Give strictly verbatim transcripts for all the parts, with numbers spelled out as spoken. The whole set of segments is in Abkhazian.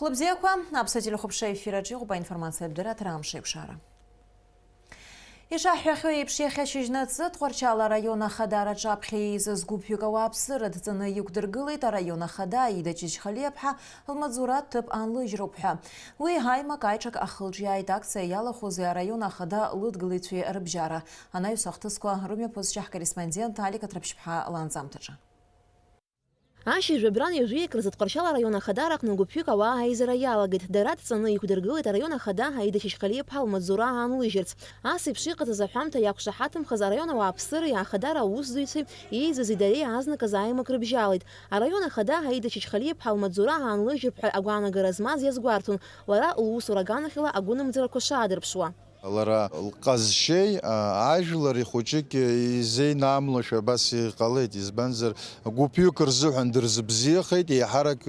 Хәлыбзиақәа, Аԥсуа телехәаԥшра ефир аҿы иҟоуп аинформациатә дырраҭара Амш еиқәшара. Ишаҳҳәахьоу еиԥш, иахьа шьыжьнаҵы Тҟәарчал араион Ахадара аҿаԥхьа еизаз гәыԥҩык ауааԥсыра дҵаны иқәдыргылеит араион ахада Аида Чачхалиаԥҳа лмаҵзура ҭыԥ аанлыжьроуп ҳәа. Уи ҳаимак аиҿак ахылҿиааит, акциа иалахәузеи араион ахада лыдгылаҩцәеи рыбжьара. Анаҩс ахҭысқәа рымҩаԥысшьа ҳкорреспондент Алик Аҭраԥшьԥҳа ланҵамҭаҿы. Ашьыжь жәабран ҩажәи акры Тҟәарчал араион ахадара аҟны гәыԥҩык ауаа аизара иалагеит. Дара дҵаны иқәдыргылеит араион ахада Аида Чачхалиаԥҳа лмаҵзура аанлыжьырц. Ас еиԥш иҟаҵаз аҳәамҭа иақәшаҳаҭымхаз араион ауааԥсыреи ахадара аусзуҩцәеи еизази дареи азныказ аимак рыбжьалеит. Араион ахада Аида Чачхалиаԥҳа лмаҵзура аанлыжьып ҳәа агәаанагара змаз иазгәарҭон, лара лусура аганахьала агәынамӡарақәа шаадырԥшуа. Лара лҟазшьеи, а, ажәлари хәыҷык изеинамлошәа абас иҟалеит, избанзар, гәыԥҩык рзыҳәан дырзыбзиахеит, еиҳарак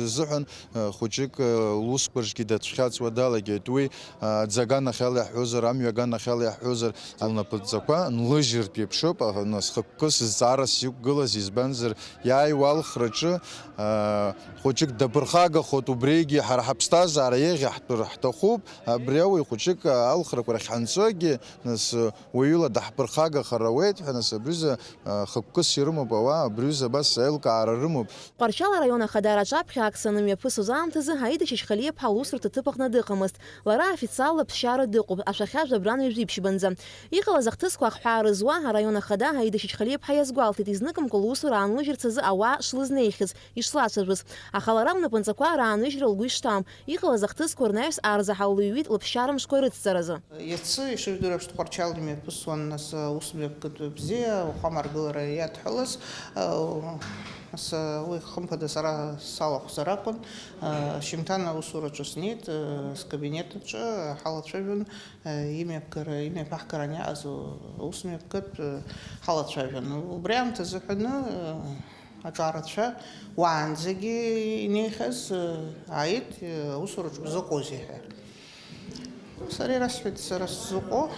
рзыҳәан, а, хәыҷык, а, лусқәа рҿгьы дацәхьаҵуа далагеит. Уи, а, аӡы аганахьала иаҳҳәозар, амҩа аганахьала иаҳҳәозар, лнапынҵақәа нлыжьыртә еиԥшуп, аха нас хықәкыс зҵаарас иқәгылаз, избанзар, иааиуа алхраҿы, а, хәыҷык даԥырхагахоит, убригьы ҳара ҳаԥсҭазаара еиӷьаҳтәыр ҳҭахуп. Абри ауаҩ хәыҷык алхрақәа рахь ҳанцогьы, нас, уаҩыла даҳԥырхагахар ауеит ҳәа, нас, абри аҩыза, а, хықәкыс ирымоуп ауаа, абри аҩыза абас аилкаара рымоуп. Тҟәарчал араион ахадара аҿаԥхьа акциа анымҩаԥысуаз аамҭазы Аида Чачхалиаԥҳа лусурҭа ҭыԥ аҟны дыҟамызт. Лара официалла ԥсшьара дыҟоуп, ашәахьа жәабран ҩажәи ԥшьбанӡа. Иҟалаз ахҭысқәа ахҳәаа рызуа араион ахада Аида Чачхалиаԥҳа иазгәалҭеит, изныкымкәа лусура аанлыжьырц азы ауаа шлызнеихьаз, ишлацәажәоз. Аха лара лнапынҵақәа рааныжьра лгәы ишҭам, иҟалаз ахҭысқәа рнаҩс арзаҳал лыҩҩит лыԥсшьара мшқәа рыцҵаразы. Иацы, ишыжәдыруа еиԥш, Тҟәарчал имҩаԥысуан, нас, аус мҩаԥгатә бзиа, ауахәама аргылара иадҳәалаз, нас, уи хымԥада сара салахәзар акәын, шьымҭан аусураҿы снеит, скабинет аҿы ҳалацәажәон, имҩаԥгара, имҩаԥаҳгаран иааз аус мҩаԥгатә ҳалацәажәон. Убри аамҭазы ҳәаны, аҿарацәа уаанӡагьы инеихьаз, ааит, аусураҿ бзыҟоузеи ҳәа. Сара ирасҳәеит, сара сзыҟоу,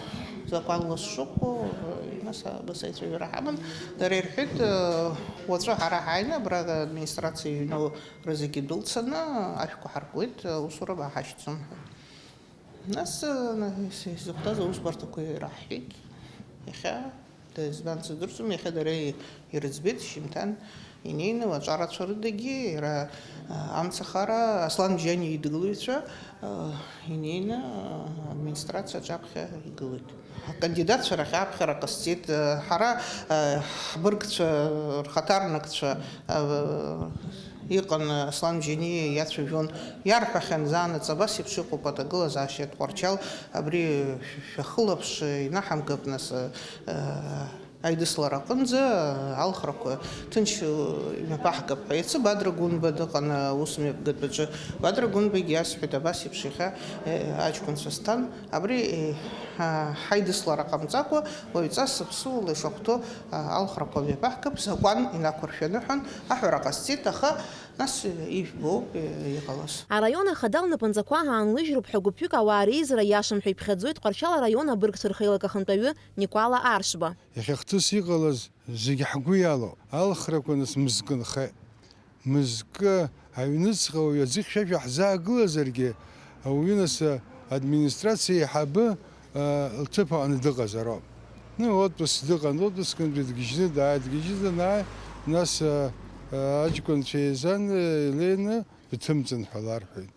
закәанла сшыҟоу, нас абас аицәажәара ҳаман. Дара ирҳәеит, уаҵәы ҳара ҳааины, абра администрациа иҩноу рызегьы дәылцаны, ашәқәа ҳаркуеит, аусура бааҳашьҭӡом ҳәа. Нас, э, на-, ис-, изыхәҭаз аусбарҭақәа ираҳҳәеит. Иахьа, да-, избан сыздырӡом, иахьа дара и-, ирыӡбеит, шьымҭан инеины, уаҵәарацәа рыдагьы, иара, а, амцахара, Аслан Бжьани идгылаҩцәа, а, инеины, а, администрациа аҿаԥхьа игылеит. Акандидатцәа рахь аԥхьара ҟасҵеит, а, ҳара, а, ҳбыргцәа, рхаҭарнакцәа, а, Иҟан, Аслан Бжьаниа иацәажәон, иарҳәахьан заанаҵ абас еиԥш иҟоуп аҭагылазаашьа Тҟәарчал, абри шәахылаԥш, инаҳамгап, нас, э, аидыслара аҟынӡа, алхрақәа ҭынч, э, имҩаԥаҳгап ҳәа. Иацы Бадра Гәынба дыҟан, аус мҩаԥгатәаҿы. Бадра Гәынбагьы иасҳәеит, абас еиԥш иахьа, э, аҷкәынцәа сҭан, абри, э, ҳа-, ҳаидыслара ҟамҵакәа, уаҩҵас аԥсуала ишахәҭоу, а, алхрақәа мҩаԥаҳгап, закәан инақәыршәаны ҳәа аҳәара ҟасҵеит, аха нас ижәбоуп, э, иҟалаз. Араион ахада лнапынҵақәа аанлыжьроуп ҳәа гәыԥҩык ауаа реизара иашам ҳәа иԥхьаӡоит Тҟәарчал араион абыргцәа рхеилак ахантәаҩы Никәала Аршба. Иахьа хҭыс иҟалаз зегь ҳгәы иалоуп. Алхрақәа нас мызкы нхеит. Мызкы аҩныҵҟа уаҩы аӡыхьшәашәа ҳзаагылазаргьы, ауаҩы нас администрациа аиҳабы, а, лҭыԥ аҟны дыҟазароуп. Ну, отпуск дыҟан, отпускынтәи дгьежьны дааит, дгьежьны данааи, нас, а, а, аҷкәынцәа еизан, а, илеины, бҭымҵын ҳәа ларҳәеит.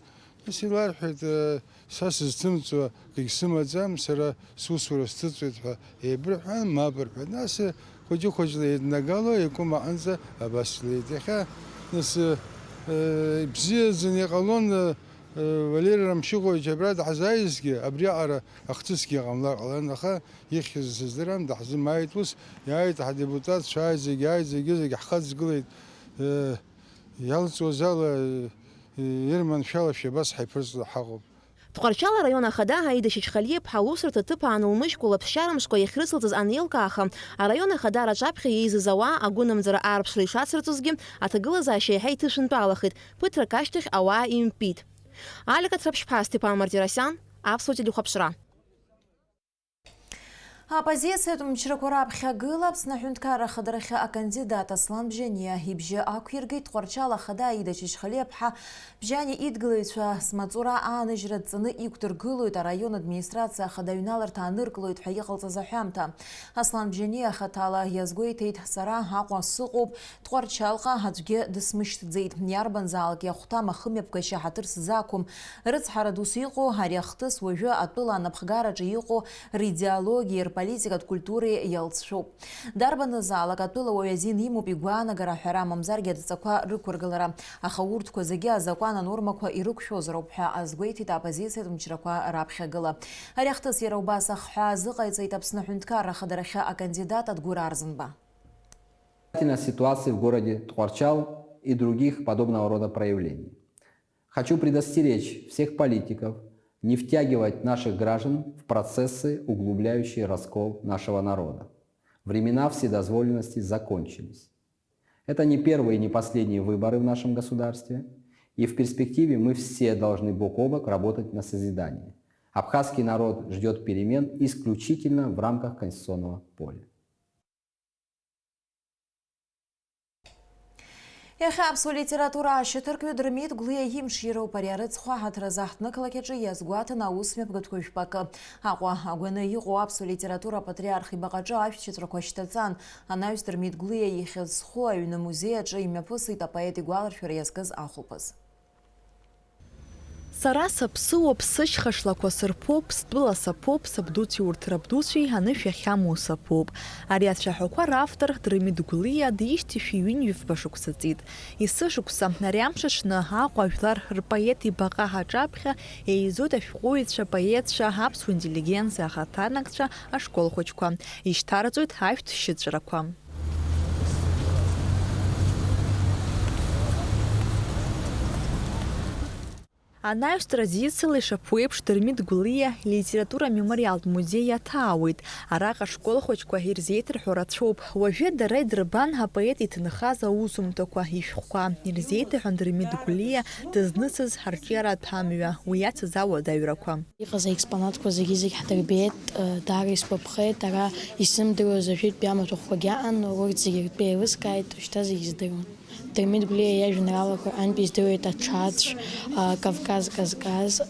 Нас иларҳәеит, а, Са сызҭымҵуа акгьы сымаӡам, сара сусура сҭыҵуеит ҳәа еибырҳәан, мап рҳәеит. Нас хәыҷы-хәыҷла еиднагало, икәым аҟынӡа абас длеит. Иахьа, нас, э, ибзиаӡаны иҟалон, э, Валери Рамшьыхәович абра даҳзааизгьы, абриаҟара ахҭысгьы ҟамлар ҟалон, аха ихьыз сыздырам, даҳзымааит ус, иааит ҳадепутатцәа, ааит зегь, ааит зегьы, зегь ҳхаҵгылеит, э, иалҵуаз ала, э, ирманшәалашәа абас ҳаиԥырҵуа ҳаҟоуп. Тҟәарчал араион ахада Аида Чачхалиаԥҳа лусурҭа ҭыԥ аанылмыжькәа лаԥсшьара мшқәа иахьрыцылҵаз анеилкаа аха, араион ахада раҿаԥхьа еизаз ауаа агәынамӡара аарԥшра ишацырҵозгьы, аҭагылазаашьа еиҳа иҭышәынтәалахеит, ԥыҭрак ашьҭахь ауаа импит. Алика Цаԥшьԥҳа, Степан Мартиросиан, Аԥсуа телехәаԥшра. Аоппозициатә мчрақәа раԥхьагыла Аԥсны Аҳәынҭқарра Ахадарахьы акандидат Аслан Бжьаниа ибжьы ақәиргеит Тҟәарчал ахада Аида Чачхалиаԥҳа Бжьаниа идгылаҩцәа смаҵура ааныжьра адҵаны иқәдыргылоит, араион администрациа ахада аҩналарҭа аныркылоит ҳәа иҟалҵаз аҳәамҭа. Аслан Бжьаниа хаҭала иазгәеиҭеит, сара Аҟәа сыҟоуп, Тҟәарчалҟа аӡәгьы дысмышьҭӡеит. Иарбанзаалак иахәҭам ахымҩаԥгашьа ҳаҭыр сзақәым. Рыцҳара дус иҟоу ари ахҭыс уажәы атәыла анапхгараҿы иҟоу ридеологиеи рполитикатә культуреи иалҵшәоуп. Дарбанызаалак атәылауаҩ азин имоуп игәаанагара аҳәара, мамзаргьы адҵақәа рықәыргылара. Аха урҭқәа зегьы азакәан анормақәа ирықәшәозароуп ҳәа азгәеиҭеит аоппозициатә мчрақәа раԥхьагыла. Ари ахҭыс иара убас ахҳәаа азыҟаиҵеит Аԥсны Аҳәынҭқарра Ахадарахьы акандидат Адгәыр Арзынба. Ситуации в городе Тхуарчал и других подобного рода проявлений. Хочу предостеречь всех политиков не втягивать наших граждан в процессы, углубляющие раскол нашего народа. Времена вседозволенности закончились. Это не первые и не последние выборы в нашем государстве, и в перспективе мы все должны бок о бок работать на созидание. Абхазский народ ждет перемен исключительно в рамках конституционного поля. Иахьа аԥсуа литература ашьаҭаркҩы Дырмит Гәлиа имшироуп. Ари арыцхә аҳаҭыр азы ҳҭнықалақь аҿы иазгәаҭан аус мҩаԥгатәқәа жәпакы. Аҟәа агәаны иҟоу аԥсуа литература апатриарх ибаҟаҿы ашәҭшьыҵәрақәа шьҭаҵан. Анаҩс Дырмит Гәлиа ихьыӡ зху аҩны музеи аҿы имҩаԥысит апоет игәаларшәара иазкыз ахәылԥаз. Сара саԥсыуоуп, сышьха шлақәа сырԥоуп, стәыла саԥоуп, сабдуцәеи урҭ рабдуцәеи анышә иахьамоу саԥуп. Ари ацәаҳәақәа равтор Дырмит Гәлиа дишьҭышәи ҩынҩажәба шықәса ҵит. Есышықәса ари амш аҽны Аҟәа жәлар рпоет ибаҟа ҳаҿаԥхьа еизоит ашәҟәыҩҩцәа, апоетцәа, аԥсуа интеллигенциа ахаҭарнакцәа, ашкол хәыҷқәа. Ишьҭарҵоит ашәҭшьыҵәрақәа. Анаҩс традициала ишаԥу еиԥш, Дырмит Гәлиа илитература амемориалтә музеи иаҭаауеит. Араҟа ашкол хәыҷқәа ирзеиҭарҳәо рацәоуп. Уажәы дара идырбан апоет иҭынхаз аусумҭақәа, ишәҟәқәа. Ирзеиҭаҳәан Дырмит Гәлиа дызнысыз арҿиаратә амҩа, уи иацыз ауадаҩрақәа. Иҟаз аекспонатқәа зегьы-зегь ҳдырбеит, даара исгәаԥхеит, ара исзымдыруаз ажәытәтәи амаҭәахәқәагьы аҟан, урҭ зегьы ртәы еилыскааит, шьҭа зегь здыруан. Дырмит Гәлиа иажәеинраалақәа рҟынтә издыруеит Аҽаӡә, Кавказ Казказ,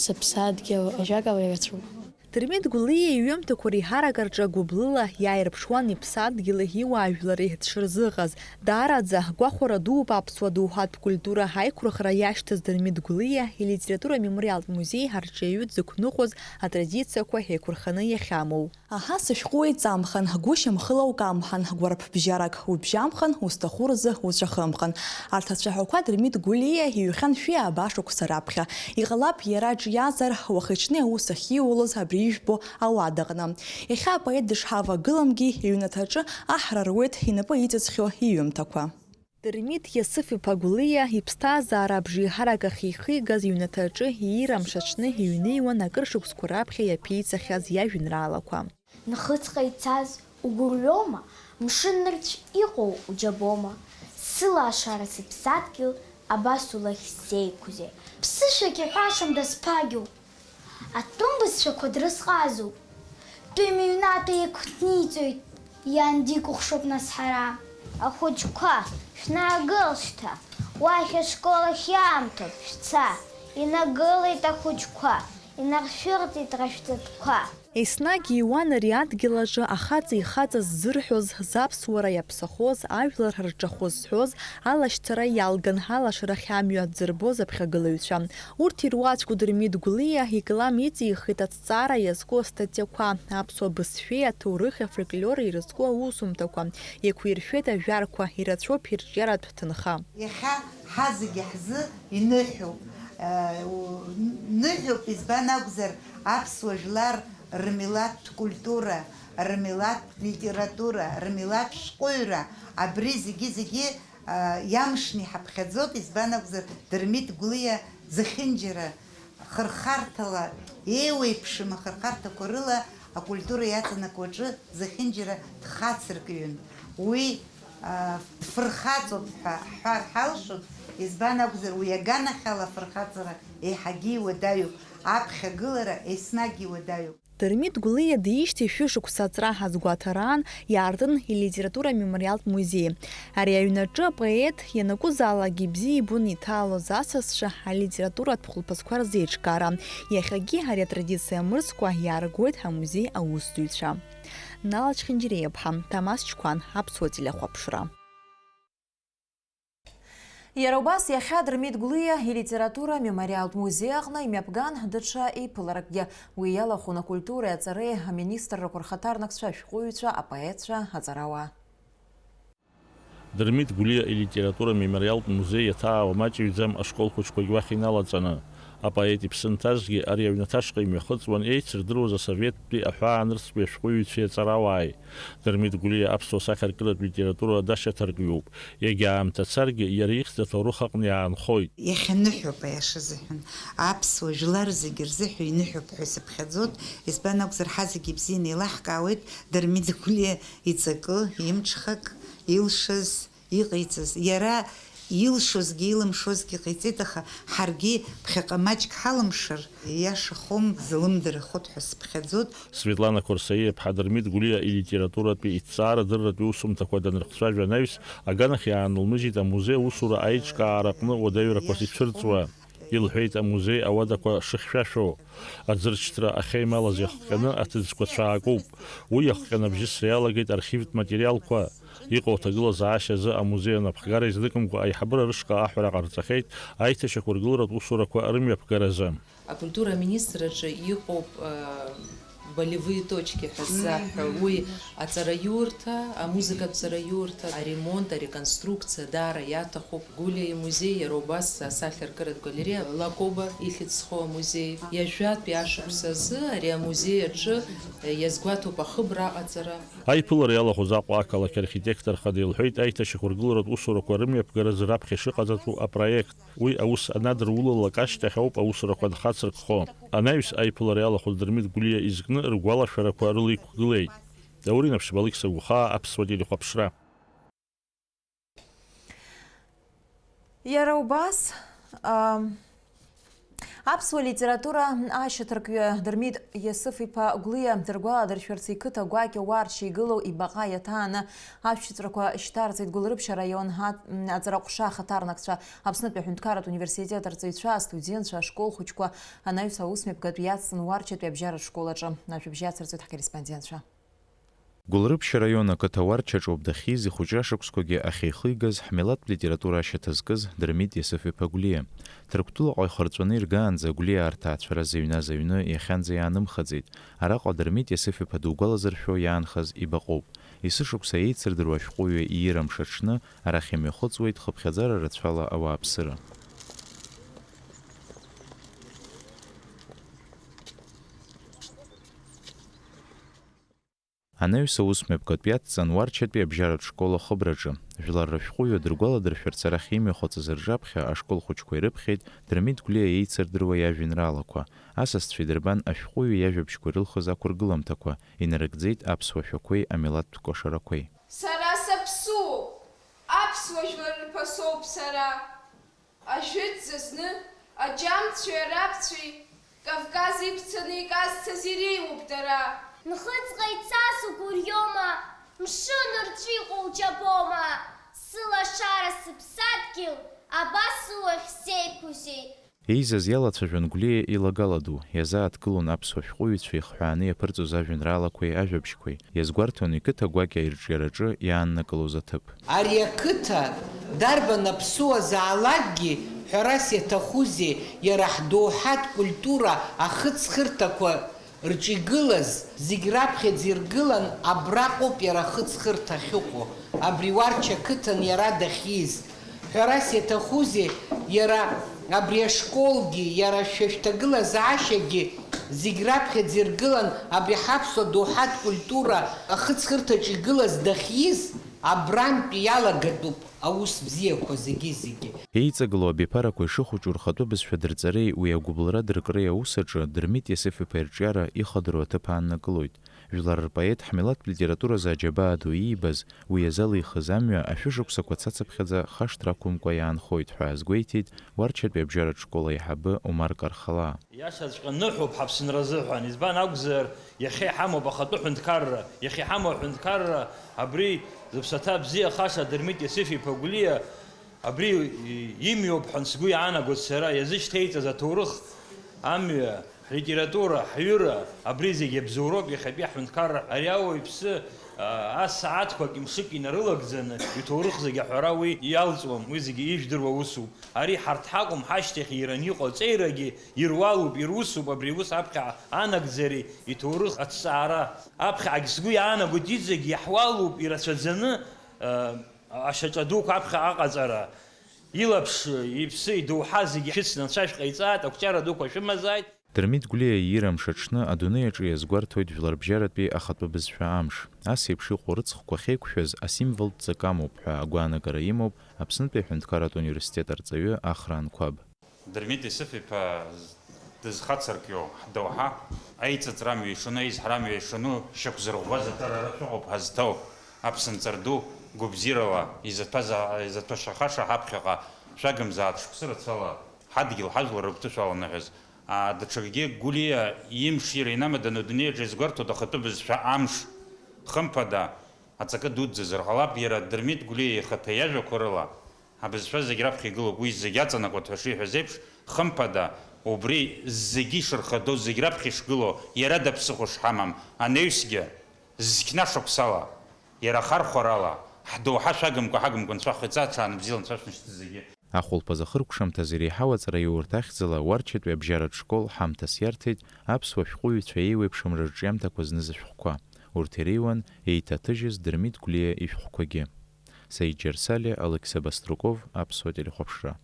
Сыԥсадгьыл, ажәакала, ирацәоуп. Дырмит Гәлиа иҩымҭақәа реиҳарак рҿы гәыблыла иааирԥшуан иԥсадгьыли иуаажәлари дшырзыҟаз. Даараӡа гәахәара дууп аԥсуа доуҳатә культура аиқәырхара иашьҭаз Дырмит Гәлиа илитература амемориалтә музеи арҿиаҩы дзықәныҟәоз атрадициақәа еиқәырханы иахьамоу. Аҳа, сышәҟәы уеиҵамхан, гәышьамхыла укамҳан, гәарԥбжьарак убжьамхан, усҭаху рзы уҵәахымхан. Арҭ ацәаҳәақәа Дырмит Гәлиа иҩхьан шәи ааба шықәса раԥхьа. Иҟалап, иара ҿиазар, уахи-ҽни аус ахьиулоз абри ижәбо ауадаҟны. Иахьа апоет дышҳавагыламгьы, иҩнаҭаҿы аҳра руеит инапы иҵыҵхьоу иҩымҭақәа. Дырмит Иасыф-иԥа Гәлиа иԥсҭазаара абжеиҳарак ахьихигаз иҩнаҭаҿы иира мшаҽны иҩныҩуан акыр шықәсқәа раԥхьа иаԥиҵахьаз иажәеинраалақәа. Нхыҵҟа ицаз угәырҩома, мшын нырцә иҟоу уџьабома, сылашара сыԥсадгьыл абас улахь сзеиқәузеи? Ԥсышәак иҳәашам дазԥагьоу, атәым бызшәақәа дрызҟазоуп. Тәым ҩнатәи еиқәҭниҵоит, иан дикәыхшоуп нас ҳара. Ахәыҷқәа, шәнаагыл шьҭа, уахь ашкол ахь иаамҭоуп, шәца! Инагылеит ахәыҷқәа, инаршәырҵеит рашәҵатәқәа. Еснагь иуан ари адгьыл аҿы ахаҵа ихаҵа ззырҳәоз, заԥсуара иаԥсахоз, ажәлар рҿахәы зҳәоз, алашьцара иалган, алашарахь амҩа дзырбоз аԥхьагылаҩцәа. Урҭ ируаӡәк Дырмит Гәлиа икалам иҵихит аҭҵаара иазку астатиақәа, аԥсуа бызшәеи аҭоурыхи афольклори ирызку аусумҭақәа, еиқәиршәеит ажәарқәа, ирацәоуп ирҿиаратә ҭынха. Иахьа ҳазегьы ҳзы иныҳәоуп, ныҳәоуп, избан акәзар, аԥсуа жәлар рмилаҭтә культура, рмилаҭтә литература, рмилаҭтә шәҟәыҩҩра, абри зегьы-зегьы иамшны иҳаԥхьаӡоуп, избан акәзар, Дырмит Гәлиа зехьынџьара хырхарҭала, еиуеиԥшым ахырхарҭақәа рыла акультура иаҵанакуа аҿы зехьынџьара дхацыркҩын. Уи дфырхаҵоуп ҳәа ҳҳәар ҳалшоит, избан акәзар, уи аганахьала афырхаҵара еиҳагьы иуадаҩуп, аԥхьагылара еснагь иуадаҩуп. Дырмит Гәлиа диижьҭеи шәышықәса аҵра ҳазгәаҭараан иаартын илитература амемориалтә музеи. Ари аҩнаҿы апоет ианакәызаалакгьы бзиа ибон иҭалоз асасцәа алитературатә хәылԥазқәа рзеиҿкаара. Иахьагьы ари атрадициа мырӡкәа иааргоит ҳамузеи аусзуҩцәа. Нала Чхинџьириаԥҳа, Тамас Чқәан, Аԥсуа телехәаԥшра. Иара убас иахьа Дырмит Гәлиа илитература амемориалтә музеи аҟны имҩаԥган даҽа еиԥыларакгьы. Уи иалахәын акультуреи аҵареи аминистррақәа рхаҭарнакцәа, ашәҟәыҩҩцәа, апоетцәа, аҵарауаа. Дырмит Гәлиа илитература амемориалтә музеи иаҭаауа маҷыҩӡам ашкол хәыҷқәагь уахь иналаҵаны, апоет иԥсы нҭазгьы ари аҩнаҭа ашҟа имҩахыҵуан еицырдыруаз асоветтәи аҳәаанырцәтәи ашәҟәыҩҩцәеи аҵарауааи. Дырмит Гәлиа аԥсуа сахьаркыратә литература дашьаҭаркҩуп. Иагьа аамҭа царгьы, иара ихьӡ аҭоурых аҟны иаанхоит. Иахьа ныҳәоуп, аиаша азыҳәан. Аԥсуа жәлар зегьы рзыҳәа иныҳәоуп ҳәа сыԥхьаӡоит, избан акәзар, ҳа зегьы ибзианы еилаҳкаауеит Дырмит Гәлиа иҵакы, имҽхак, илшаз, иҟаиҵаз. Иара илшозгьы илымшозгьы ҟаиҵеит, аха ҳаргьы ԥхьаҟа маҷк ҳалымшар, ииашахом, залымдарахоит ҳәа сыԥхьаӡоит. Светлана Қорсаиаԥҳа Дырмит Гәлиа илитературатәи иҭҵаарадырратәи усумҭақәа данрыхцәажәа анаҩс, аганахь иаанылмыжьит амузеи аусура аиҿкаараҟны уадаҩрақәас ицәырҵуа. Илҳәеит амузеи ауадақәа шыхьшәашәо, аӡыршьҭра ахьеималаз иахҟьаны аҭыӡқәа цәаакуп. Уи иахҟьаны абжьысра иалагеит архивтә материалқәа. Иҟоу аҭагылазаашьа азы амузеи анапхгара изныкымкәа аиҳабыра рышҟа аҳәара ҟарҵахьеит аиҭашьақәыргыларатә усурақәа рымҩаԥгаразы. Акультура аминистрраҿы иҟоуп, э, болевые точки ҳәа ззаҳҳәо, уи аҵараиурҭа, амузыкатә ҵараиурҭа, аремонт, ареконструкциа даара иаҭахуп. Гәлиа имузеи, иара убас асахьаркыратә галереиа Лакоба ихьӡ зхоу амузеи. Ҩажәатәи ашықәс азы ари амузеи аҿы, э, иазгәаҭоуп ахыбра аҟаҵара. Аиԥылара иалахәыз Аҟәа ақалақь архитектор хада илҳәеит аиҭашьақәыргыларатә усурақәа рымҩаԥгаразы раԥхьа ишыҟаҵатәу апроект. Уи аус анадырулалак ашьҭахь ауп аусурақәа анхацыркхо. Анаҩс аиԥылара иалахәыз Дырмит Гәлиа изкны ргәалашәарақәа рылеиқәгылеит. Даур Инаԥшьба, Алықьса Гәхаа, Аԥсуа телехәаԥшра. Иара убас, а, аԥсуа литература ашьаҭаркҩы Дырмит Иасыф-иԥа Гәлиа дыргәаладыршәарц иқыҭа гәакьа Уарча игылоу ибаҟа иаҭааны ашәҭҵәрақәа шьҭарҵеит Гәылрыԥшь араион ҳа-, м, аҵараҟәша ахаҭарнакцәа. Аԥснытәи аҳәынҭқарратә университет арҵаҩцәа, астудентцәа, ашкол хәыҷқәа анаҩс аусмҩаԥгатә иацҵан Уарчатәи абжьаратә школ аҿы. Ажәабжь иацырҵоит ҳкорреспондентцәа. Гәылрыԥшь араион ақыҭа Уарчаҿоуп дахьиз, ихәыҷра шықәсқәагьы ахьихигаз, ҳмилаҭтә литература ашьаҭа зкыз Дырмит Иасыф-иԥа Гәлиа. Ҭырқәтәылаҟа ихырҵәаны иргаанӡа Гәлиа арҭаацәа разыҩназ аҩны иахьанӡа иаанымхаӡеит. Араҟа Дырмит Иасыф-иԥа дугәалазыршәо иаанхаз ибаҟоуп. Есышықәса еицырдыруа ашәҟәыҩҩы иира мшаҽны арахь имҩахыҵуеит хыԥхьаӡара рацәала ауааԥсыра. Анаҩс аусмҩаԥгатә иацҵан Уарчатәи абжьаратә школ ахыбраҿы. Жәлар рышәҟәыҩҩы дыргәаладыршәарц арахь имҩахыҵыз рҿаԥхьа ашкол хәыҷқәа ирыԥхьеит Дырмит Гәлиа еицырдыруа иажәеинраалақәа. Асасцәа идырбан ашәҟәыҩҩы иажәабжьқәа ирылхыз ақәыргыламҭақәа, инарыгӡеит аԥсуа шәақәеи амилаҭтә кәашарақәеи. Сара саԥсуоуп, аԥсуа жәлар рԥасоуп сара. Ажәытә зазны аџьамцәеи арабцәеи Кавказ иқәцаны иказцаз иреиуоуп дара. Нхыҵҟа ицаз угәырҩома, мшын рҿы иҟоу џьабома? Сылашара сыԥсадгьыл абас сылахь сеиқәузеи? Еизаз иалацәажәон Гәлиа илагала ду, иазааҭгылон аԥсуа шәҟәыҩҩцәа ихҳәааны иаԥырҵоз ажәеинраалақәеи ажәабжьқәеи, иазгәарҭон иқыҭа гәакьа ирҿиараҿы иааннакылоз аҭыԥ. Ари ақыҭа дарбан аԥсуазаалакгьы, ҳәарас иаҭахузеи, иара ҳдоуҳатә культура ахыҵхырҭақәа рҿы игылаз, зегь раԥхьаӡа иргылан, абраҟоуп иара ахыҵхырҭа ахьыҟоу, абри Уарча ақыҭан иара дахьиз. Ҳәарас иаҭахузеи, иара абри ашколгьы, иара шәа шәҭагылазаашьагьы зегь раԥхьаӡа иргылан, абри ҳаԥсуа доуҳатә культура ахыҵхырҭаҿы игылаз дахьиз, абрантәи иалагатәуп аус бзиақәа зегьы-зегьы. Еиҵагылоу абиԥарақәа ишыхәыҷу рхатәы бызшәа дырҵареи уи агәыбылра дыркреи аус аҿы Дырмит Иасыф-иԥа ирҿиара ихадоу аҭыԥ ааннакылоит. Жәлар рпоет ҳмилаҭтә литературазы аџьабаа ду иибаз, уи иазалихыз амҩа ашәышықәсақәа цацыԥхьаӡа хашҭра ақәымкәа иаанхоит ҳәа азгәеиҭеит Уарчатәи абжьаратә школ аиҳабы Омар Кархалаа. Иашаҵәҟьа ныҳәоуп ҳаԥсынра азыҳәан, избан акәзар, иахьа иҳамоуп ахатәы ҳәынҭқарра, иахьа иҳамоу аҳәынҭқарра абри зыԥсаҭа бзиахаша Дырмит Иосиф-иԥа Гәлиа абри имҩоуп ҳәа сгәы иаанагоит сара, иазышьҭеиҵаз аҭоурых амҩа, ҳлитература, ҳҩыра, абри зегьы абзоуроуп иахьатәи ҳҳәынҭқарра. Ари ауаҩԥсы, а, асааҭқәак, мшык инарылагӡаны иҭоурых зегьы аҳәара уи иалҵуам, уи зегьы ижәдыруа усуп. Ари ҳарҭ ҳакәым, ҳашьҭахь ираны иҟоу аҵеирагьы ируалуп, ирусуп абри аус аԥхьа анагӡареи иҭоурых аҭҵаара. Аԥхьагь сгәы иаанагоит, иҵегь иаҳуалуп ирацәаӡаны, а, ашьаҿа дуқәа аԥхьа аҟаҵара. Илаԥш, иԥсы, идоуҳа зегьы шәыцны анцәа шәҟаиҵааит, ақәҿиара дуқәа шәымазааит. Дырмит Гәлиа иира мшаҽны адунеи аҿы иазгәарҭоит жәларбжьаратәи ахатәы бызшәа амш. Ас еиԥш иҟоу рыҵхқәа ахьеиқәшәаз асимволтә ҵак амоуп ҳәа агәаанагара имоуп Аԥснытәи аҳәынҭқарратә университет арҵаҩы Ахра Анқәаб. Дырмит Исыф-иԥа дызхацыркьоу ҳдоуҳа, аиҵыҵра амҩа ишану, аизҳара амҩа ишану, шьақәзырӷәӷәаз аҭарара шәыҟоуп ҳазҭоу, аԥсынҵар ду гәабзиарала изаҭәаза-, изаҭәашахаша ҳаԥхьаҟа шәагымзаат шықәсы рацәала ҳадгьыл ҳажәлар рыгәҭышә аланаҳәаз. А, даҽакгьы Гәлиа имш иара инамаданы адунеи аҿы иазгәарҭоит ахатәы бызшәа амш. Хымԥада, аҵакы дуӡӡазар ҟалап, иара Дырмит Гәлиа ихаҭа иажәақәа рыла, абызшәа зегь раԥхьа игылоуп, уи зегь аҵанакуеит ҳәа шиҳәаз еиԥш, хымԥада, убри зегьы ишырхадоу, зегь раԥхьа ишгылоу, иара даԥсыхәа шҳамам, анаҩсгьы, зқьна шықәсала, иара ахархәарала, ҳдоуҳа шәагымкәа, ҳагымкәа, анцәа ҳхаҵа аҽаанбзиала, анцәа шәнашьҭы зегьы. Ахәылԥазы ахыркәшамҭазы иреиҳау аҵараиурҭа ахьӡала Уарчатәи абжьаратә школ ҳамҭас иарҭеит аԥсуа шәҟәыҩҩцәа еиуеиԥшым рырҿиамҭақәа зныз ашәҟәқәа. Урҭ иреиуан еиҭаҭыжьыз Дырмит Гәлиа ишәҟәқәагьы. Саид Џьарсалиа, Алықьса Баструков, Аԥсуа телехәаԥшра.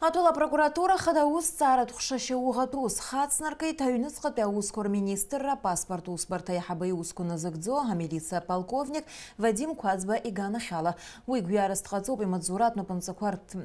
Атәыла апрокуратура хада аусҭҵааратә ҟәша шьауӷатә ус хацнаркит аҩныҵҟатәи аусқәа рминистрра апаспорт усбарҭа аиҳабы иусқәа назыгӡо амилициа аполковник Вадим Қәаӡба иганахьала. Уи гәҩарас дҟаҵоуп имаҵзуратә напынҵақәа рҭ-,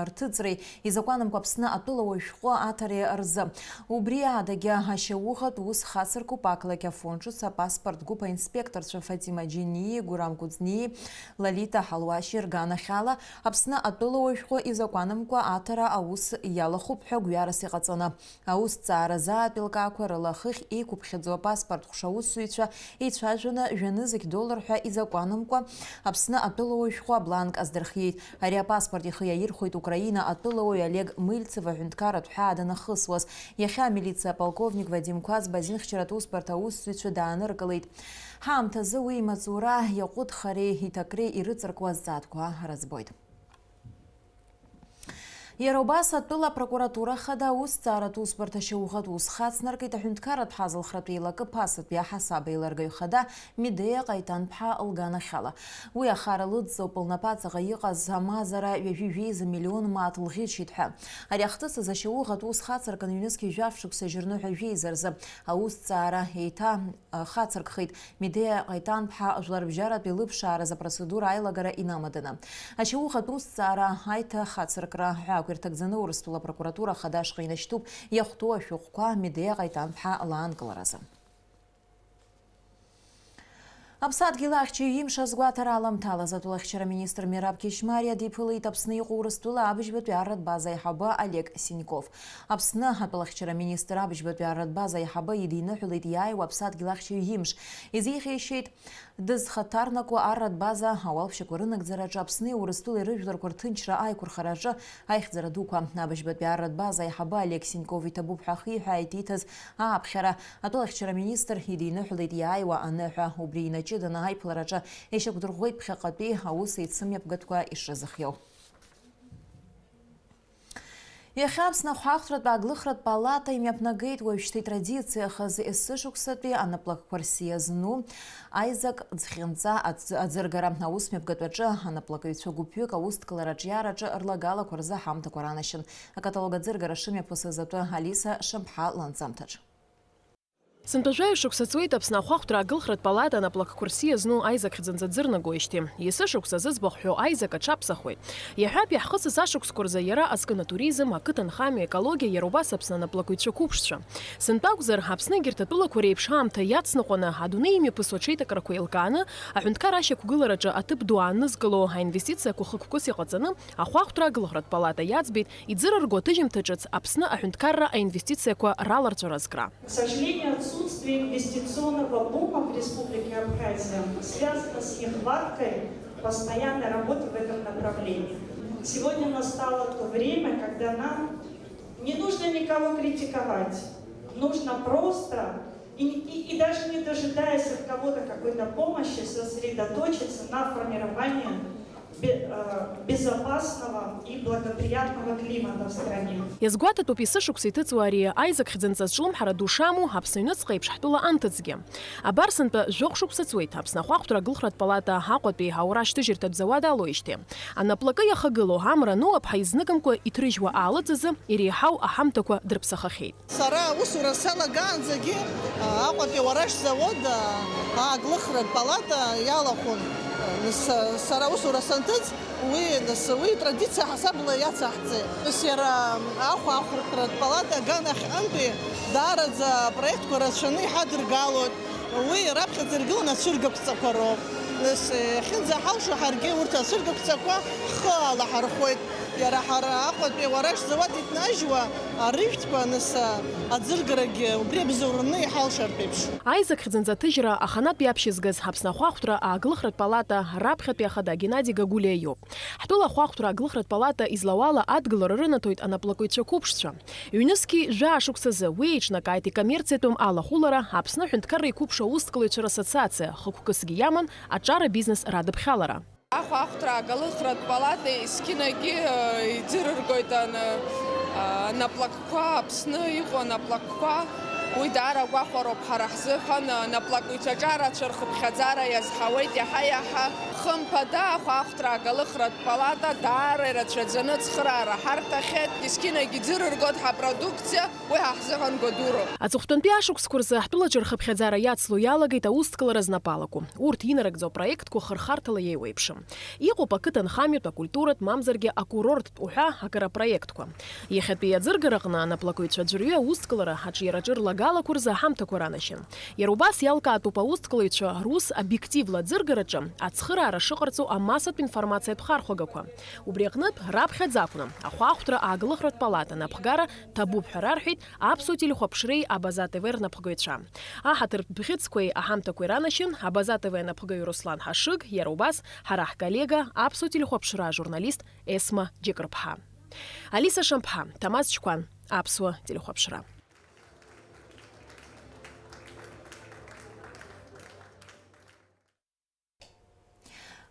рҭыҵреи изакәанымкәа Аԥсны атәылауаҩ шәҟәы аҭареи рзы. Убри адагьы ашьауӷатә ус хацыркуп ақалақь Афон ҿыц апаспорт гәыԥ аинспекторцәа Фатима Џьениеи Гурам Кәыҵниеи Лолита Ҳалуашьи рганахьала Аԥсны атәылауаҩ шәҟәы изакәанымкәа аҭара аус иалахәуп ҳәа гәҩарас иҟаҵаны. Аусҭҵаара азаатә еилкаақәа рыла хыхь еиқәыԥхьаӡоу апаспорт ҟәша аусзуҩцәа еицәажәаны, жәанызқь доллар ҳәа изакәанымкәа Аԥсны атәылауаҩ шәҟәы абланк аздырхиеит. Ари апаспорт ихы иаирхәеит Украина атәылауаҩ Олег Мыльцев аҳәынҭқарратә ҳәаа данахысуаз. Иахьа амилициа аполковник Вадим Қәаӡба азинхьчаратә усбарҭа аусзуҩцәа дааныркылеит. Ҳаамҭазы уи имаҵура, иаҟәыҭхареи иҭакреи ирыҵаркуа азҵаатәқәа рыӡбоит. Иара убас атәыла апрокуратура хада аусҭҵааратә усбарҭа шьауӷатә ус хацнаркит аҳәынҭқарратә ҳазалхратә еилакы ԥасатәи аҳасаб еилыргаҩ хада Медеиа Ҟаиҭан-ԥҳа лганахьала. Уи ахара лыдҵоуп лнапаҵаҟа иҟаз амазара ҩажәи жәеиза миллион мааҭ лӷьычит ҳәа. Ари ахҭыс азы ашьауӷатә ус хацыркын ҩнызқь жәаф шықәса жьырныҳәа жәеиза рзы аусҭҵаара еиҭа хацыркхеит Медеиа Ҟаиҭан-ԥҳа жәларбжьаратәи лыԥшааразы апроцедура аилагара инамаданы. Ашьауӷатә усҭҵаара аиҭахацыркра ҳәаақәа ирҭагӡаны Урыстәыла апрокуратура ахада ашҟа инашьҭуп иахәҭоу ашәҟәқәа Медеиа Ҟаиҭан-ԥҳа лаанкыларазы. Аԥсадгьыл ахьчаҩ имш азгәаҭара аламҭалаз атәылахьчара министр Мераб Кьышьмариа диԥылеит Аԥсны иҟоу Урыстәыла абыжьбатәи арратә база аиҳабы Олег Синьков. Аԥсны атәылахьчара министр абыжьбатәи арратә база аиҳабы идиныҳәалеит иааиуа Аԥсадгьыл ахьчаҩ имш. Изихьеишьеит дызхаҭарнакуа арратә база ауалԥшьақәа рынагӡараҿы Аԥсни Урыстәылеи рыжәларқәа рҭынчра аиқәырхараҿы аихьӡара дуқәа. Абыжьбатәи арратә база аиҳабы Олег Синьков иҭабуп ҳәа ахиҳәааит ииҭаз ааԥхьара. Атәылахьчара министр идиныҳәалеит иааиуа аныҳәа, убри инаҷыданы аиԥылараҿы ишьақәдырӷәӷәеит ԥхьаҟатәи аус еицымҩаԥгатәқәа ишрызыхиоу. Иахьа Аԥсны ахәаахәҭратә ааглыхратә палата имҩаԥнагеит уажәшьҭа итрадициахаз есышықәсатәи анаплакқәа рсиа зну аизак ӡхьынҵа аӡ-, аӡыргара. Аус мҩаԥгатәаҿы анаплакыҩцәа гәыԥҩык аусҭгалараҿ иаараҿы рлагалақәа рзы аҳамҭақәа ранашьан. Акаталог аӡыргара шымҩаԥысыз атәы Алиса Шамԥҳа ланҵамҭаҿ. Сынтәа жәаҩа шықәса ҵуеит Аԥсны ахәаахәҭра агылхратә палата анаплакқәа рсиа зну аизак хьӡынӡа дзырнагоижьҭеи. Есышықәса зыӡбахә ҳәоу аизак аҽаԥсахуеит. Иаҳҳәап, иаҳхысыз ашықәсқәа рзы иара азкын атуризм, ақыҭанхамҩа, аекологиа, иара убас Аԥсны анаплакыҩцәа қәыԥшцәа. Сынтәа акәзар, Аԥсны егьырҭ атәылақәа реиԥш аамҭа иацныҟәаны, адунеи имҩаԥысуа аҽеиҭакрақәа еилкааны, аҳәынҭқар ашьақәгылараҿы аҭыԥ ду аанызкыло аинвестициақәа хықәкыс иҟаҵаны, ахәаахәҭра агылхратә палата иаӡбеит иӡырырго аҭыжьымҭа ҿыц Аԥсны аҳәынҭқарра аинвестициақәа раларҵәара азкра. К сожалению, отсутствие инвестиционного бума в Республике Абхазия связано с нехваткой постоянной работы в этом направлении. Сегодня настало то время, когда нам не нужно никого критиковать. Нужно просто, и, и, и даже не дожидаясь от кого-то какой-то помощи, сосредоточиться на формировании бе-, э, безопасного и благоприятного климата в стране. Иазгәаҭатәуп есышықәса иҭыҵуа ари аизак хьӡынҵа зҿлымҳара ду шамоу Аԥсны аҩныҵҟа еиԥш ҳтәыла анҭыҵгьы. Абар сынтәа жәохә шықәса ҵуеит Аԥсны ахәаахәҭра агылхратә палата Аҟәатәи аурашьҭыжьырҭатә зауад алоуижьҭеи. Анаплакы иахагылоу амра аныуап ҳәа изныкымкәа иҭрыжьуа аалыҵ азы иреиҳау аҳамҭақәа дрыԥсахахьеит. Сара аусура салагаанӡагьы, а, Аҟәатәи ауарашь завод, а, агылхратә палата иалахәын. Са-, сара аусура санҭыҵ, уи, нас, уи традициа ҳасабла иацаҳҵеит. Нас иара ахәаахәҭратә палата аганахьҟантәи даараӡа апроектқәа рацәаны иҳадыргалоит. Уи раԥхьаӡа иргыланы ацәыргақәҵақәа роуп. Нас, иахьынӡаҳалшо ҳаргьы урҭ ацәыргақәҵақәа ҳхы алаҳархәоит. Иара ҳара Аҟәатәи ауарашь зауад иҭнажьуа арыжәтәқәа, нас, аӡыргарагьы убри абзоураны иҳалшартә еиԥш. Аизак хьӡынҵа аҭыжьра аханатә иаԥшьызгаз Аԥсны ахәаахәҭра агылхратә палата раԥхьатәи ахада Геннади Гагулиа иоуп. Ҳтәыла ахәаахәҭра агылхратә палата излауала адгылара рынаҭоит анаплакыҩцәа қәыԥшцәа. Ҩнызқьи жәаа шықәсазы уи еиҿнакааит икоммерциатәым алахәылара Аԥсны аҳәынҭқарра иқәыԥшу аусҭкылаҩцәа рассоциациа, хықәкысгьы иаман аҿар абизнес радыԥхьалара. Ахәаахәҭра агылхратә палата есқьынагьы, э, иӡырыргоит ан-, а, анаплакқәа, Аԥсны иҟоу анаплакқәа. Уи даара гәахәароуп ҳара ҳзыҳәан, анаплакыҩцәа аҿарацәа рхыԥхьаӡара иазҳауеит иаҳа-иаҳа. Хымԥада, ахәаахәҭра агылхратә палата даара ирацәаӡаны ацхыраара ҳарҭахьеит, есқьынагь иӡырыргоит ҳапродукциа, уи ҳа ҳзыҳәан гәадуроуп. Аҵыхәтәантәи ашықәсқәа рзы ҳтәылаҿы рхыԥхьаӡара иацло иалагеит аусҭкылара знапы алаку. Урҭ инарыгӡо апроектқәа хырхарҭала иеиуеиԥшым. Иҟоуп ақыҭанхамҩатә, акультуратә, мамзаргьы акурорттә уҳәа агара проектқәа. Иахьатәи аӡыргараҟны анаплакыҩцәа аӡәырҩы аусҭкылара аҿиараҿы рлагалақәа рзы аҳамҭақәа ранашьан. Иара убас иалкаатәуп аусҭкылаҩцәа рус обиективла аӡыргараҿы ацхыраара шыҟарҵо амассатә информациатә хархәагақәа. Убри аҟнытә, раԥхьаӡа акәны, ахәаахәҭра ааглыхратә палата напхгара ҭабуп ҳәа рарҳәеит Аԥсуа телехәаԥшреи Абаза Т В рнапхгаҩцәа. Аҳаҭыртә бӷьыцқәеи аҳамҭақәеи ранашьан Абаза Т В анапхгаҩ Руслан Ҳашыг, иара убас ҳара ҳколлега, Аԥсуа телехәаԥшра ажурналист Есма Џьыкрыԥҳа. Алиса Шамԥҳа, Ҭамаз Чқәан, Аԥсуа телехәаԥшра.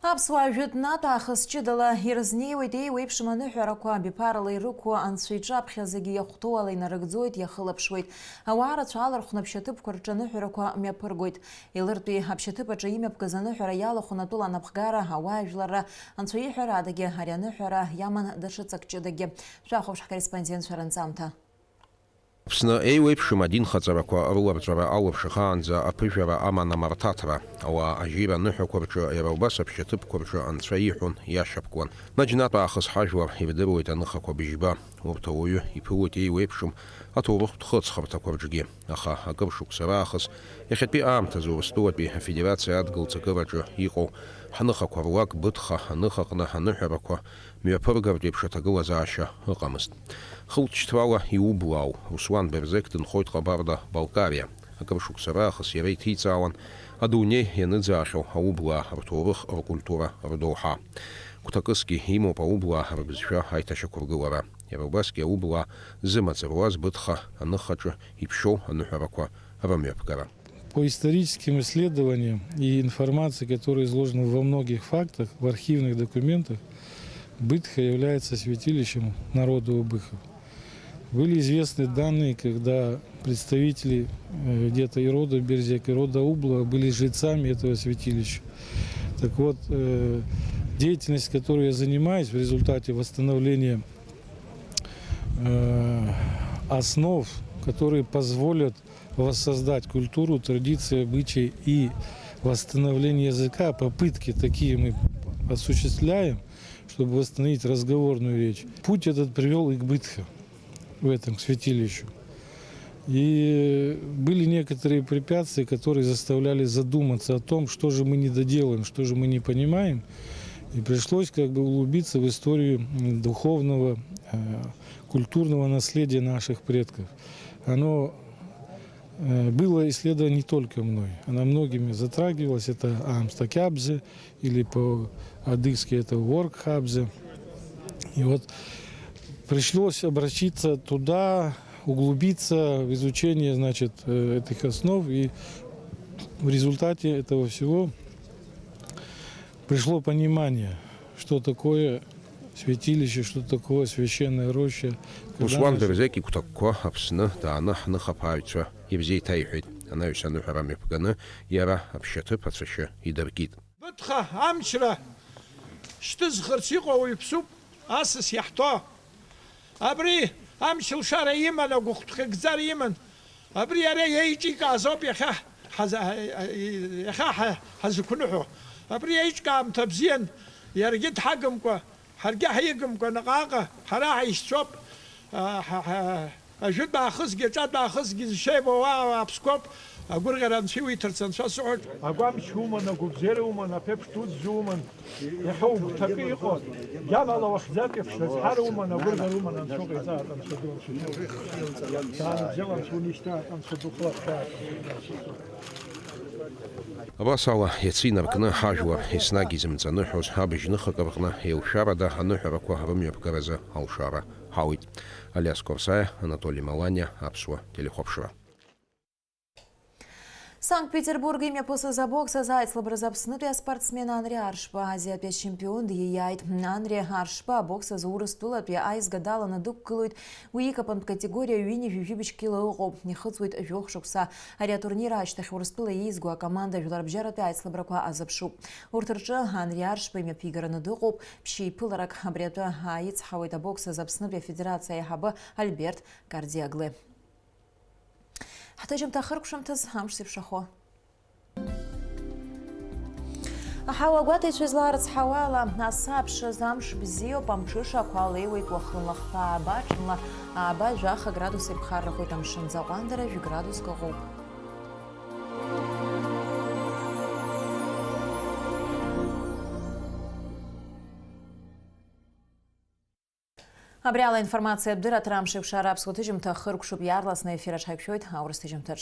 Аԥсуаа жәытәнатә аахыс ҷыдала ирызнеиуеит еиуеиԥшым аныҳәарақәа, абиԥарала ирықәу анцәа иҿаԥхьа зегьы иахәҭоу ала инарыгӡоит, иахылаԥшуеит. Ауаа рацәа алархәны аԥшьаҭыԥқәа рҿы аныҳәарақәа мҩаԥыргоит. Елыртәи аԥшьаҭыԥ аҿы имҩаԥгаз аныҳәара иалахәын атәыла анапхгара, ауаажәларра, анцәа иҳәарадагьы ари аныҳәара иаман даҽа ҵак ҷыдагьы. Шәахәаԥш ҳкорреспондентцәа ранҵамҭа. Аԥсны еиуеиԥшым адинхаҵарақәа рыларҵәара алшахаанӡа аԥыжәара аман амарҭаҭра. Ауаа ажьира аныҳәақәа рҿы, иара убас аԥшьаҭыԥқәа рҿы анцәа иҳәон, иашьапкуан. Наџьнатә аахыс ҳажәлар ирдыруеит аныхақәа быжьба. Урҭ ауаҩы иԥылоит еиуеиԥшым аҭоурыхтә хыҵхырҭақәа рҿгьы. Аха акыр шықәса раахыс, иахьатәи аамҭазы Урыстәылатәи Афедерациа адгылҵакыраҿы иҟоу ҳныхақәа руак Быҭха аныхаҟны аныҳәарақәа мҩаԥыргартә еиԥш аҭагылазаашьа ыҟамызт. Хылҵшьҭрала иублаау Руслан Берзеқь дынхоит Ҟабарда-Балкариа. Акыр шықәса раахыс иара иҭиҵаауан адунеи ианыӡаахьоу аублаа рҭоурых, ркультура, рдоуҳа. Гәҭакысгьы имоуп аублаа рыбызшәа аиҭашьақәыргылара. Иара убасгьы аублаа зымаҵ руаз Быҭха аныхаҿы иԥшьоу аныҳәарақәа рымҩаԥгара. По историческим исследованиям и информации, которая изложена во многих фактах, в архивных документах, Бытха является святилищем народа Убыхов. Были известны данные, когда представители, э, где-то и рода Берзек, и рода Убла были жрецами этого святилища. Так вот, э, деятельность, которой я занимаюсь в результате восстановления, э, основ, которые позволят Воссоздать культуру, традиции, обычаи и восстановление языка, попытки такие мы осуществляем, чтобы восстановить разговорную речь. Путь этот привёл и к Быдха, в этом, к святилищу. И были некоторые препятствия, которые заставляли задуматься о том, что же мы не доделаем, что же мы не понимаем. И пришлось как бы углубиться в историю, м, духовного, э, культурного наследия наших предков. Оно, э, было исследовано не только мной, она многими затрагивалась. Это Амстакябзе, или по-адыгски это Уоркхабзе. И вот пришлось обратиться туда, углубиться в изучение, значит, э, этих основ. И в результате этого всего пришло понимание, что такое святилище, что такое священная роща. Когда Ус уан значит дырзеки кутакко Аԥсны дааны ҳныхаԥааҩцәа ибзеиҭаиҳәеит. Анаҩс аныҳәара мҩаԥганы иара аԥшьаҭыԥ ацәашьы идыркит. Быҭха амчра шьҭызхырц иҟоу уаҩԥсуп асас иаҳҭо. Абри амч лшара иман, агәыхәҭхьыгӡара иман. Абри иара иеиҿикааз ауп иахьа ҳаза-, иахьа ҳа-, ҳазықәныҳәо. Абри иеиҿкаамҭа бзиан, иаргьы дҳагымкәа, ҳаргьы ҳигымкәа, наҟ-ааҟ ҳара ҳаишьцәоуп, а, ҳа, ҳа, ажәытә аахысгьы, аҿатә аахысгьы зшеибоу ауаа уааԥсқәоуп, агәырӷьара Анцәа иуиҭарц Анцәа асыҳәоит. Агәамч уман, агәыбзиара уман, аԥеиԥш дуӡӡа уман, иахьа угәҭакы иҟоу, иамала уахьӡатәи аԥшра азҳара уман, агәырӷьара уман, Анцәа уҟаиҵааит, Анцәа ду, Анцәа ду. Даара бзиала Анцәа унишьҭааит, Анцәа духылаԥшааит, Анцәа духылаԥшааит. Абас ала, иацы инаркны ҳажәлар еснагь изымҵаныҳәоз абжьныхак рҟны еилшәарада аныҳәарақәа рымҩаԥгаразы алшара ҳауит. Алиас Корсаиа, Анатоли Маланиа, Аԥсуа телехәаԥшра. Санкт-Петербург имҩаԥысыз абокс азы аицлабразы Аԥснытәи аспортсмен Анри Аршба азиатәи ачемпион дииааит. Анри Аршба абокс азы Урыстәылатәи аизга даланы дықәгылоит. Уи икапантә категориа ҩынҩажәи жәибжь кило ыҟоуп. Ихыҵуеит жәохә шықәса. Ари атурнир ашьҭахь Урыстәыла еизго акоманда жәларбжьаратәи аицлабрақәа азыԥшуп. Урҭ рҿы Анри Аршба имҩаԥигараны дыҟоуп ԥшьеиԥыларак. Абри атәы ааицҳауеит абокс азы Аԥснытәи Афедерациа аиҳабы Альберт Кардиагле. Ҳҭыжьымҭа ахыркәшамҭаз амш зеиԥшрахо. Аҳауа гәаҭеицәа излаарыцҳауа ала, асы аԥшыз амш бзиоуп, амҽыша ақәа леиуеит уахынла хԥа ааба, ҽынла ааба, жәаха градус еиқәхаррахоит, амшын ӡаҟәандара жәградуск ыҟоуп. Абри ала аинформациатә дырраҭара амш еиқәшара аԥсуа ҭыжьымҭа хыркәшоуп, иаарласны аефир аҿ ҳаиқәшәоит аурыс ҭыжьымҭаҿ.